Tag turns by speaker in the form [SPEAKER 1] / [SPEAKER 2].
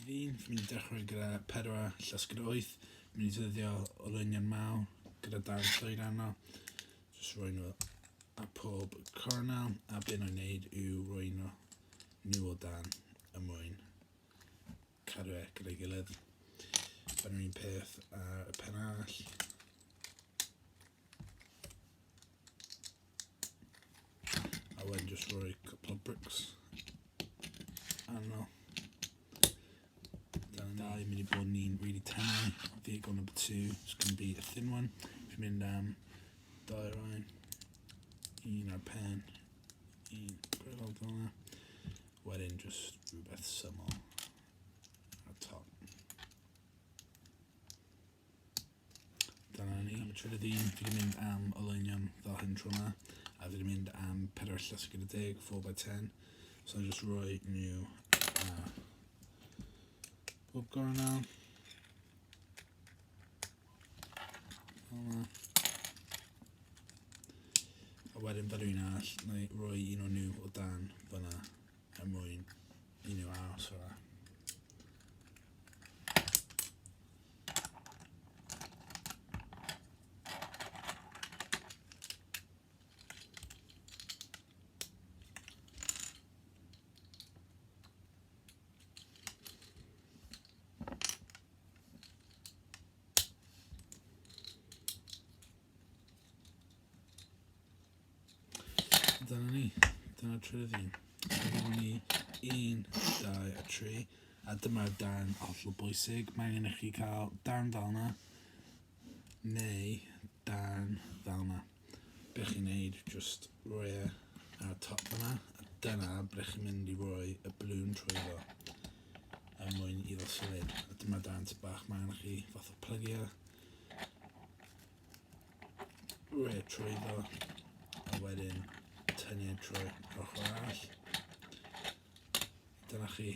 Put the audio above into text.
[SPEAKER 1] Trydydd un, fi'n mynd i dechrau gyda 4 llas gyda 8. Fi'n mynd i ddyddio olwynion mawr gyda darn llwyd arno. Just rhoi nhw ar pob cornel, a be nhw'n neud yw rhoi nhw nhw o dan y mwyn cadw e gyda'i gilydd. Fan yr un peth ar y pen arall. A wedyn just rhoi couple of bricks arno. Dyna dau mynd i bod ni'n really tenau. Vehicle number two is going to be a thin one. Fi'n mynd am dau rhain. Un ar pen, un gwaelod fel yna. Wedyn just rhywbeth syml ar top. Dyna ni. Am y trydydd un, fi wedi mynd am olwynion fel hyn tro yma. A fi wedi mynd am 4 llas gyda 10, 4x10. So I'm just rhoi nhw ar bob gornel. Fel yna. A wedyn fel un arall, na i roi un o nhw o dan fyna er mwyn i nhw aros fyna. Dyna ni. Dyna'r trydydd un. Dyna ni 1, 2 a 3. A dyma'r darn hollol bwysig. Mae angen i chi cael darn fel yna, neu darn fel yna. Be chi'n neud, just roi e ar y top yna, a dyna ble chi'n mynd i roi y blwn trwy fo, er mwyn iddo symud. A dyma'r darn bach mae angen chi fath o plygu Rhoi e trwyddo, a wedyn tynnu e trwy ochr arall. Dyna chi.